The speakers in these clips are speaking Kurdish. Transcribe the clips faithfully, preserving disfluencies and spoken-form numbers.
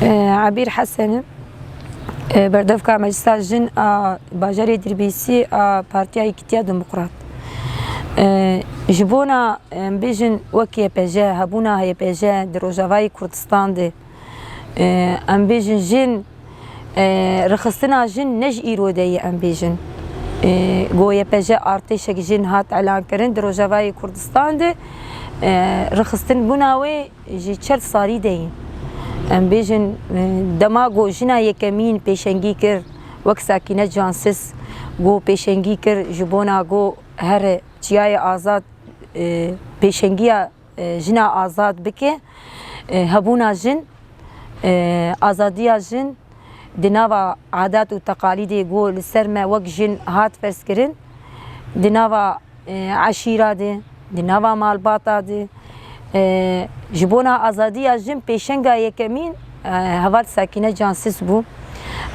Ebîr Hesen im. E, berdevka Meclisa Jin a Bajarê Dirbêsî a Partiya Yekîtiya Demokrat. E, ji bona, em bêjin, wek Y P J, hebûna Y P J di Rojavayê Kurdistan de, e, em bêjin, jin, e, rixistina jin ne ji îro de ye, em bêjin. E, go Y P J artêşek jin hat elan kirin di Rojavayê Kurdistan de, e, rixistinbûna wê ji çel salî de ye. Em bêjin, e, dema ku jina yekemîn pêşengî kir, wek Sakîne Cansiz, ku pêşengî kir ji bona ku here çiyayê azad, e, pêşengiya, e, jina azad bike, e, hebûna jin, e, azadiya jin di nava adat û teqalîdê ku li ser me wek jin hat ferzkirin, di nava e, eşîra de, di nava malbata de, e, ji bona azadiya jin pêşenga yekemîn, e, heval Sakîne Cansiz bû.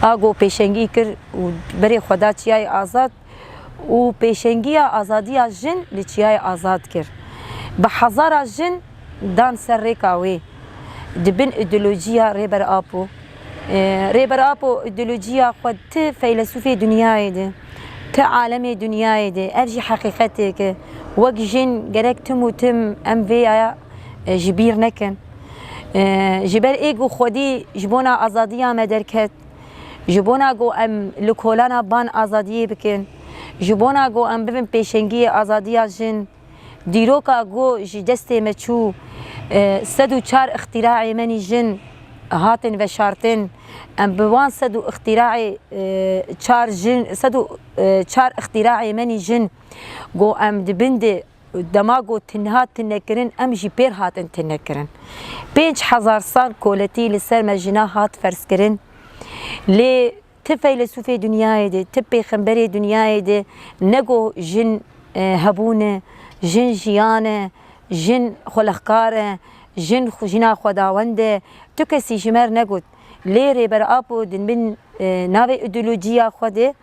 A ku pêşengî kir û berê xwe da çiyayê azad û pêşengiya azadiya jin li çiyayê azad kir. Bi hezara jin dan ser rêka wê. Di bin îdeolojiya Rêber Apo. E, Rêber Apo îdeolojiya xwe ti feylesûfê dinyayê de, ti alemê dinyayê de, ev jî heqîqetêk e. Wek jin gerek tim û tim em vê ya, e, ji bîr nekin. E, ji ber ê ku xwedî ji bona azadiya me derket, ji bona ku em li kolana ban azadiyê bikin, ji bona ku em bibin pêşengiyê azadiya jin, dîroka ku ji destê me çû, e, sed û çar îxtîraê me nî jin hatin veşartin. Em bi wan sed û îxtîraê, e, çar jin, sed û çar îxtîraê me nî jin ku em di bin de dema ku tinha tinekirin, em jî pêr hatin tinekirin. Pênc hezar sal koletî li ser me jina hat ferzkirin. Lê ti feylesûfê dinyayê de, ti pêxemberê dinyayê de ne ku jin, e, hebûn e, jin jiyan e, jin xwelexkar e, jin xwe, jina xwedawend e, tu kesî ji me re negot. Lê Rêber Apo di bin, e, navê îdeolojiya xwe de,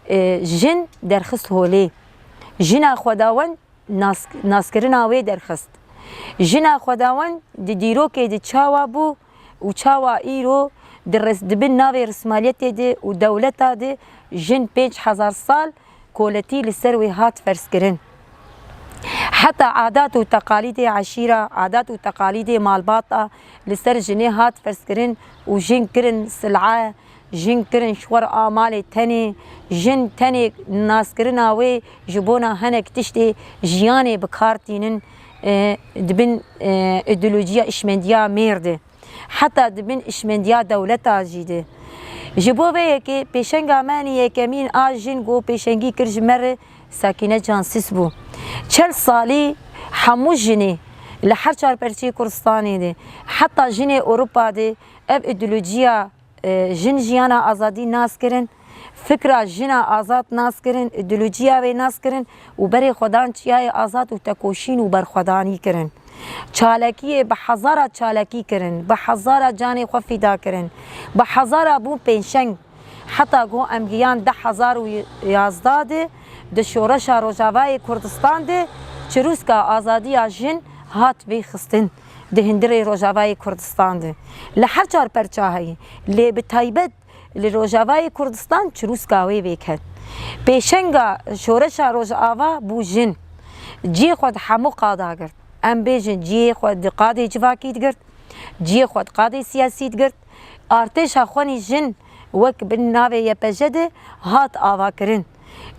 e, jin derxist holê. Jina xwedawend nas-, naskirina wê derxist. Jina xwedawend di dîrokê de çawa bû û çawa îro di res-, di bin navê rismaliyetê de û dewleta de jin pênc hezar sal koletî li ser wê hat ferzkirin. Heta adat û teqalîdê eşîra, adat û teqalîdê malbata li ser jinê hat ferzkirin û jin kirin sil'a, jin kirin ji xwe re a malê tenê, jin tenê naskirina wê ji bona hinek tiştê jiyanê bi kar tînin, e, di bin, e, îdeolojiya îşmendiya mêr de. Heta di bin îşmendiya dewleta jî de. Ji bo vê yekê pêşenga me nî yekemîn a jin ku pêşengî kir ji me re Sakîne Cansiz bû. Çel salî hemû jinê li her çar perçeyê Kurdistanê de, heta jinê Ewropa de ev îdeolojiya, e, jin jiyana azadî nas kirin, fikra jina azad nas kirin, îdeolojiya wê nas kirin û berê xwe dan çiyayê azad û tekoşîn û berxwedanî kirin. Çalakiyê bi hezara çalakî kirin, bi hezara canê xwe fîda kirin, bi hezara bûn pêşeng. Heta ku em giyan du hezar û yazdeh de di şoreşa Rojavayê Kurdistan de çirûska azadiya jin hat vêxistin di hundirê Rojavayê Kurdistan de. Li her çar perça heye, lê bi taybet li Rojavayê Kurdistan çirûska wê vêket. Pêşenga şoreşa Rojava bû jin. Cihê xwe di hemû qada girt. Em bêjin cihê xwe di qadê civakî digirt, cihê xwe di qadê siyasî digirt. Artêşa xwe nî jin wek bin navê Y P J de hat avakirin.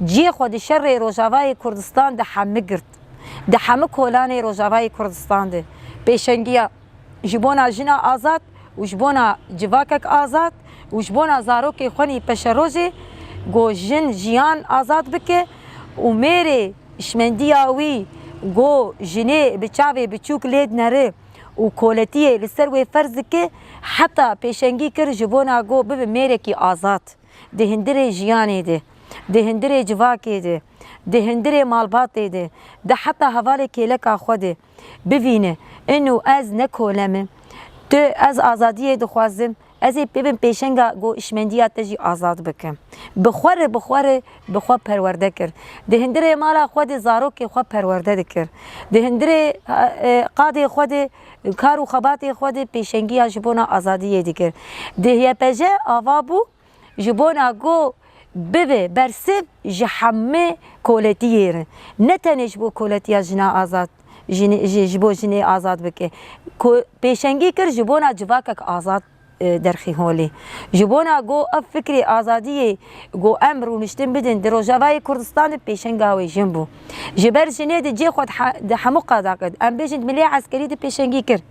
Cihê xwe di şerê Rojavayê Kurdistan di hemû girt. Di hemû kolanê Rojavayê Kurdistan de pêşengiya ji bona jina azad û ji bona civakek azad û ji bona zarokê xwe nî peşerojê, go jin jiyan azad bike û mêrê şmendiya wî, go jinê bi çavê biçûk lê dinere û koletiyê li ser wê ferz dike, heta pêşengî kir ji bona go bibe mêrekî azad di hundirê jiyanê de, di hundirê civakê de, di hundirê malbatê de, di heta hevalê kêleka xwe de bivîne, ino ez ne kolem im, tu, ez azadiyê dixwazim, Ez ê bibim pêşenga ku hişmendiya te jî azad bikim. Bi xwe re, bi xwe re, bi xwe perwerde kir. Di hundirê mala xwe de zarokê xwe perwerde dikir. Di hundirê, e, qadê xwe de, kar û xebatê xwe de pêşengiya ji bona azadiyê dikir. Di Y P J ava bû, ji bona ku bibe bersiv ji hemû koletiyê re. Ne tenê ji bo koletiya jina azad, jinê, ji, ji bo jinê azad bike. Ku pêşengî kir ji bona civakek azad, e, derxî holê. Ji bona ku ev fikrê azadiyê ku em rûniştin bidin di Rojavayê Kurdistan de pêşenga wê jin bû. Ji ber jinê di cê xwe di he-, di hemû qada kir. Em bêjin di milê eskerî de pêşengî kir.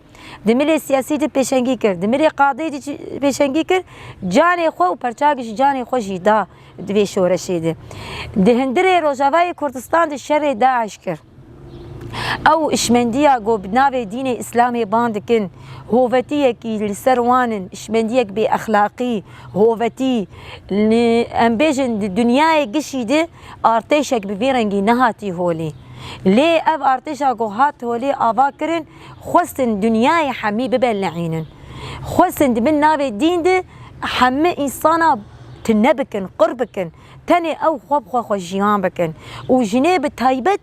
Di milê siyasî de pêşengî kir, di milê qadê de jî pêşengî kir, canê xwe û perçak ji canê xwe jî da di vê şoreşê de. Di hundirê Rojavayê Kurdistan de şerê DAIŞ kir. Ew hişmendiya ku bi navê dînê Îslamê ban dikin, hovetiyekî li ser wan in, hişmendiyek bêexlaqî, hovetî, li, em bêjin di dinyayê gişî de artêşek bi vî rengî nehatî holê. Lê ev artêşa ku hat holê ava kirin, xwestin dinyayê hemî bibe leînin. Xwestin di bin navê dîn de hemî însana tune bikin, qir bikin. Tenê ew xwe bi xwe xwe jiyan bikin. Û jinê bi taybet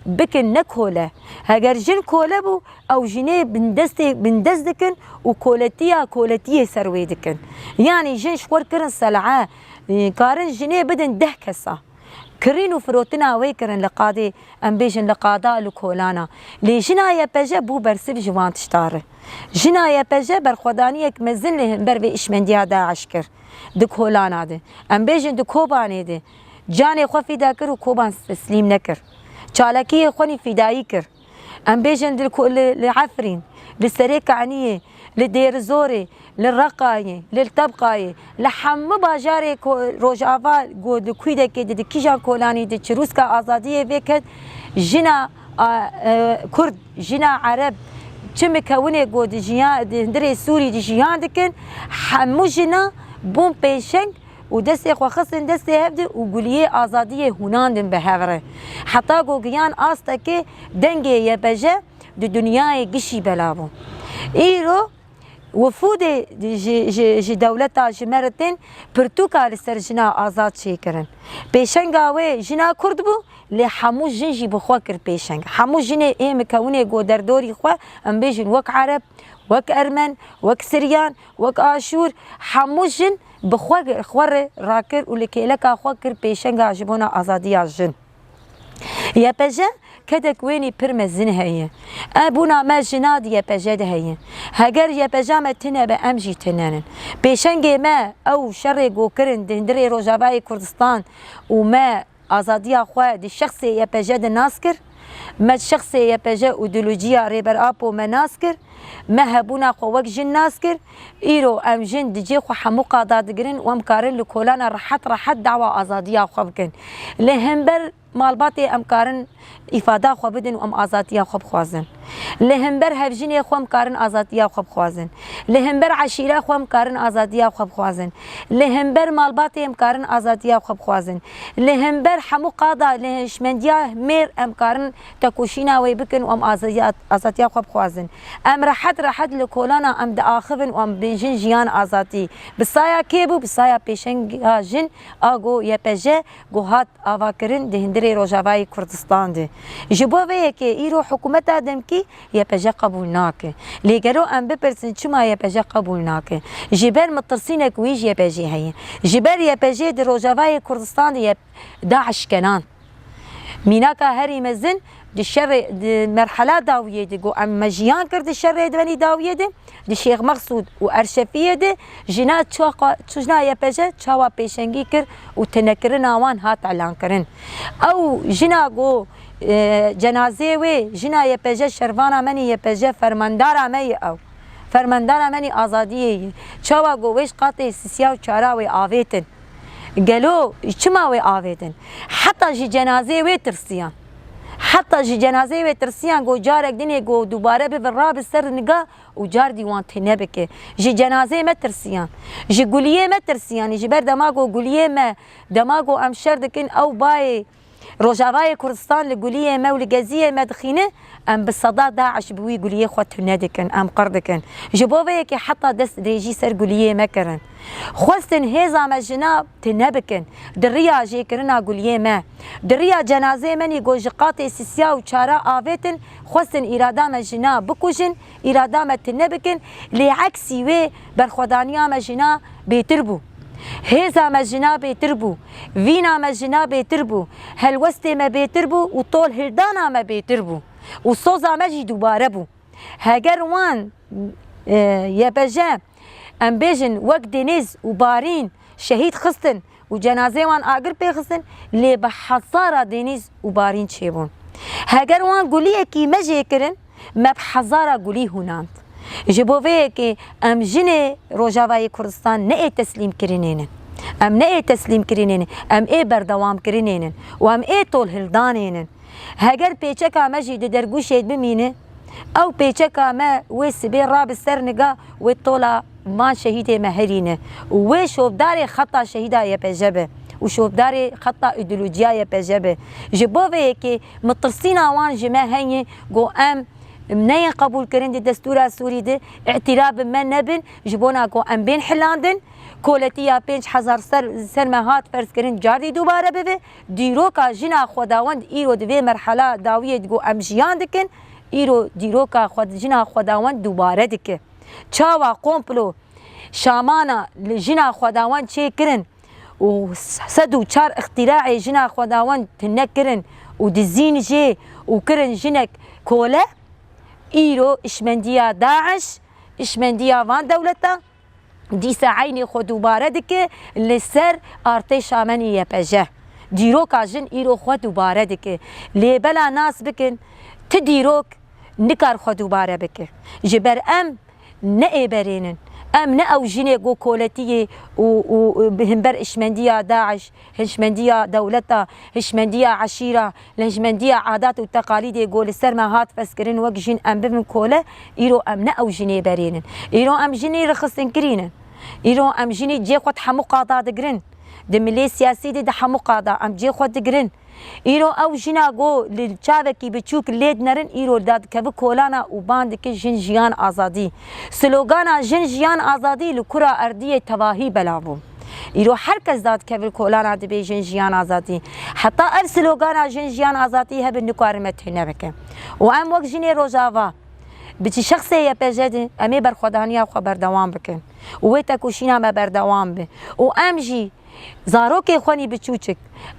bikin ne kole. Heger jin kole bû, ew jinê bindestê, bindest dikin û koletiya koletiyê ser wê dikin. Yanî jin ji xwe kirin sel'e, karin jinê bidin deh kesa. Kirîn û firotina wê kirin li qadê, em bêjin li qada, li kolana. Lê jina Y P J bû bersiv ji van tişta re. Jina Y P J berxwedaniyek mezin li hember vê îşmendiya DAIŞ kir. Di kolana de. Em bêjin di Kobanê de. Canê xwe fîda kir û Koban teslîm nekir. Çalakiyê xwe nî fîdayî kir. Em bêjin li, li, li Efrîn, li Serê Kaniyê, li Dêrizorê, li Reqayê, li Tebqayê, li hemû bajarê ko-, Rojava, go-, di Kwîdekê, di, di kîjan kolanî, di çirûska azadiyê vê ket, jina, a, e, Kurd, jina Ereb, çi mikewinê ku di jiyan, di hundirê Sûrî di jiyan dikin, hemû jina bûn pêşeng û destê xwe xistin destê hev de û guliyê azadiyê hûnandin bi hev re. Heta ku giyan astekê dengê Y P J di dinyayê gişî bela bû. Îro wifûdê ji, ji, ji dewleta ji me re tên pirtûka li ser jina azad çêkirin. Pêşenga wê jina Kurd bû, lê hemû jin jî bi xwe kir pêşeng. Hemû jinê ê mikewinê ku derdorî xwe, em bêjin wek Ereb, wek Ermen, wek Siryan, wek Aşûr, hemû jin bi xwe, xwe re rakir û li kêleka xwe kir pêşenga ji bona azadiya jin. Y P J kedek wênî pir mezin heye. E, bûna me jina di Y P J de heye. Heger Y P J me tune be, em jî tune nin. Pêşengê me ew şerê ku kirin di hundirê Rojavayê Kurdistan û me azadiya xwe di şexsê Y P J de nas kir. Me şexsê Y P J û îdeolojiya Rêber Apo me nas kir. Me hebûna xwe wek jin nas kir. Îro em jin di cê xwe hemû qada digirin û em karin li kolana rehet rehet dawa azadiya xwe bikin. Li hember malbatê em karin îfada xwe bidin û em azadiya xwe bixwazin. Li hember hevjinê xwe em karin azadiya xwe bixwazin. Li hember eşîra xwe em karin azadiya xwe bixwazin. Li hember malbatê em karin azadiya xwe bixwazin. Li hember hemû qada, li hişmendiya mêr em karin tekoşîna wê bikin û em azadiya, azadiya xwe bixwazin. Em rehet rehet li kolana em diaxivin û em bêjin jiyan azadî. Bi saya kê bû? Bi saya pêşenga jin a go Y P J ku hat avakirin di hundirê Rojavayê Kurdistan de. Ji bo vê yekê îro hikûmeta demkî Y P J qebûl nake. Lê gelo em bipirsin çima Y P J qebûl nake? Ji ber metirsînek wî ji Y P J heye. Ji ber Y P J di Rojavayê Kurdistan de Y-, DAIŞ kenan. Mînaka herî mezin di şerê, di merhela dawiyê de ku em me jiyan kir di şerê di wenî dawiyê de, di Şêx Mexsûd û Erşefiyê de jina çaqa-, jina Y P J çawa pêşengî kir û tinekirina wan hat elankirin. Ew jina ku, e, cenazeyê wê, jina Y P J, şervana me nî Y P J, fermandara me yê ew. Fermandara me nî azadiyê yê. Çawa ku wê ji qatê sisiya û çara wê avêtin. Gelo çima wê avêtin? Heta ji cenazeyê wê tirsiyan. Heta ji cenazeyê wê tirsiyan ku carek dinê ku dubare bibe rabe ser niga û car dî wan tune bike. Ji cenazeyê me tirsiyan. Ji guliyê me tirsiyan. Ji ber dema ku guliyê me, dema ku em şer dikin, ew bayê Rojavayê Kurdistan li guliyê me û li geziyê me dixîne, em bi seda DAIŞ bi wî guliyê xwe tune dikin, em qir dikin. Ji bo vê yekê heta dest dirêjî ser guliyê me kirin. Xwestin hêza me jina tune bikin. Di riya jêkirina guliyê me, di riya cenazeyê me nî ku ji qatê sisiya û çara avêtin, xwestin îrada me jina bikujin, îrada me tune bikin. Lê eksî wê berxwedaniya me jina bêtir bû. Hêza me jina bêtir bû. Vîna me jina bêtir bû. Helwestê me bêtir bû û tolhildana me bêtir bû. Û soza me jî dubare bû. Heger wan, e, Y P J, em bêjin wek Deniz û Barîn şehîd xistin û cenazeyê wan agir pê xistin, lê bi hezara Deniz û Barîn çêbûn. Heger wan guliyekî me jê kirin, me bi hezara gulî hûnand. Ji bo vê yekê em jinê Rojavayê Kurdistan ne ê teslîmkirinê ne. Em ne ê teslîmkirinê ne. Em ê berdewamkirinê ne. Û em ê tolhildanê ne. Heger pêçeka me jî di dergûşê bimîne, ew pêçeka me wê sibê rabe ser niga wê tola van şehîdê me herîne û wê şovdarê xeta şehîda Y P J be û şovdarê xeta îdeolojiya Y P J be. Ji bo vê yekê mitirsîna wan ji me heye ku em neyên qebûlkirin di destûra Sûrî de, îtîraf bi me nebin, ji bona ku em bên hilandin, koletiya pênc hezar ser, ser me hat ferzkirin, cardî dubare bibe. Dîroka jina xwedawend îro di vê merhala dawiyê de ku em jiyan dikin, îro dîroka xwe, jina xwedawend dubare dike. Çawa komplo şamana li jina xwedawend çêkirin û sed û çar îxtîraê jina xwedawend tune kirin û dizîn jê û kirin jinek kole, îro işmendiya DAIŞ, işmendiya van dewleta, dîsa eynî xwe dubare dike li ser artêşa me nî Y P J. Dîroka jin îro xwe dubare dike. Lê bela nas bikin, ti dîrok nikar xwe dubare bike. Ji ber em ne ê berênin. Em ne ew jinê ku koletiyê û, û, û bi himber hişmendiya DAIŞ, hişmendiya dewleta, hişmendiya eşîra, li hişmendiya adat û teqalîdê ku li ser me hat ferzkirin wek jin em bibin kole, îro em ne ew jinê berênin. Îro em jinê rixistinkirî ne. Îro em jinê cê xwe di hemû qada digirin. Di milê siyasî de di hemû qada em cê xwe digirin. Îro ew jina ku li çavekî biçûk lê dinerin, îro dadikeve kolana û ban dike jin jiyan azadî. Slogana jin jiyan azadî li kura erdiyê tevahî belav bû. Îro her kes dadikeve kolana dibê jin jiyan azadî. Heta ev slogana jin jiyan azadî hebe nikarin me tune bikin. Û em wek jinê Rojava bi çi şexsê Y P J de em ê berxwedaniya xwe berdewam bikin. Û wê tekoşîna me berdewam be. Û em jî zarokê xwe nî biçûçik,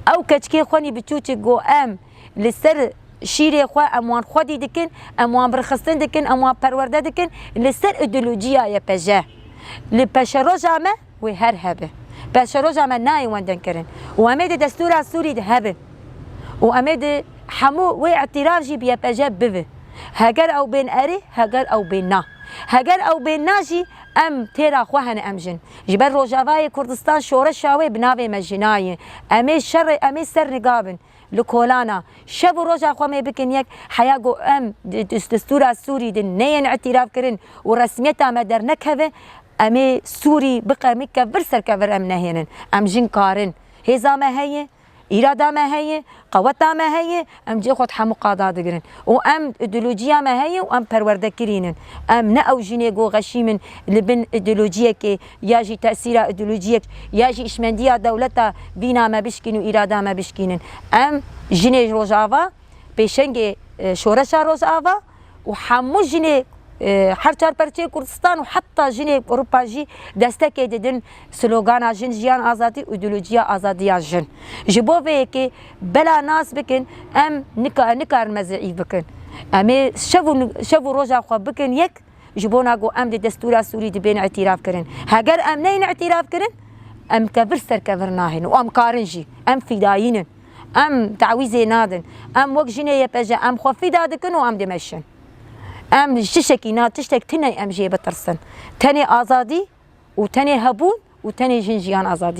ew keçikê xwe nî biçûçik ku em li ser şîrê xwe, em wan xwedî dikin, em wan birxistin dikin, em wan perwerde dikin, li ser îdeolojiya Y P J. Li peşeroja me wê her hebe. Peşeroja me nayê wendin kirin. Û em ê di destûra Sûrî de hebin. Û em ê di hemû wê îtîraf jî bi Y P J bibe. Heger ew bên erê, heger ew bên na. Heger ew bên na jî em têra xwe hene em jin. Ji ber Rojavayê Kurdistan şoreşa wê bi navê me jina ye. Em ê şerê, em ê ser niga bin. Li kolana. Şev û roja xwe em ê bikin yek. Heya ku em di, di destûra Sûrî de neyên îtîraf kirin û resmiyeta me dernekeve, em ê Sûrî biqemî kevir ser kevir em nehênin. Em jin karin. Hêza me heye. Îrada me heye, qeweta me heye, em cê xwe di hemû qada digirin. Û em îdeolojiya me heye û em perwerdekirî nin. Em ne ew jinê ku xeşîm in li bin îdeolojiyekê ya jî tesîra îdeolojiyek ya jî îşmendiya dewleta vîna me bişkîn û îrada me bişkînin. Em jinê Rojava, pêşengê, e, şoreşa Rojava, û hemû jinê, e, her çar perçeyê Kurdistan û heta jinê Ewropa jî destekê didin slogana jin, jiyan, azadî û îdeolojiya azadiya jin. Ji bo vê yekê bela nas bikin, em nika-, nikarin me zeîf bikin. Em ê şev û, şev û roja xwe bikin yek, ji bona ku em di destûra Sûrî dibên îtîraf kirin. Heger em neyên îtîraf kirin, em kevir ser kevir nahênin û em karin jî. Em fîdayî nin. Em tawîzê nadin. Em wek jinê Y P J em xwe fîda dikin û em dimeşin. Em ji tiştekî na tiştek tune em jê bitirsin. Tenê azadî û tenê hebûn û tenê jin jiyan azadî.